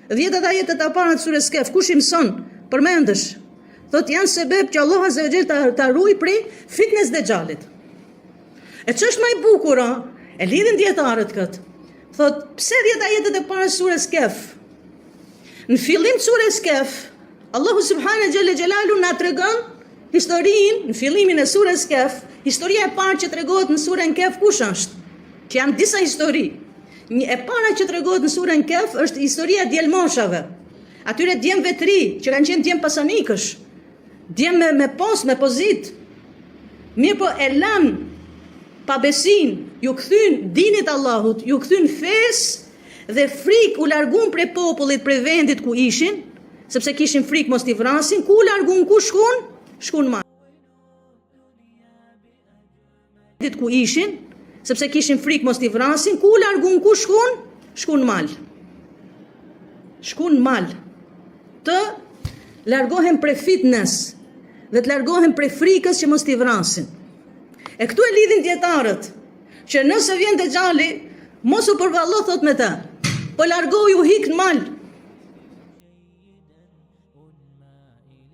10 ajetet e para të sures Kehf, kush i mëson përmendësh? Thot janë sebeb që Allahu azza wa jall ta, ta ruaj prej fitnes Dexhalit. E ç'është më e bukur, a? E lidhin dietarët kët. Thot, pse 10 ajetet e para të sures Kehf? Në fillim të sures Kehf, Allahu subhanahu xhelle xhelalu na tregon historinë në fillimin e sures Kehf, historia e parë që tregohet në suren Kehf kush është? Që janë disa histori. Një e para që tregohet në suren Kehf është historia e djelmoshave. Atyre djemve të ri që kanë qenë djem pasanikësh, djem me, me post, me pozitë. Mirëpo e lanë pabesinë, iu kthyn dinit Allahut, iu kthyn fesë dhe frikë u largun prej popullit, prej vendit ku ishin, sepse kishin frikë mos t'i vrasin, ku u largun, ku shkun? Shkun në vendit ku ishin, sepse kishin frikë mos t'i vrasin, ku u largun, ku shkun? Shkun në mal. Shkun në mal. Të largohen prej fitnes dhe të largohen prej frikës që mos t'i vrasin. E këtu e lidhin dietarët, që nëse vjen Dexhali, mos u përballo thot me të. Po largoju hik në mal.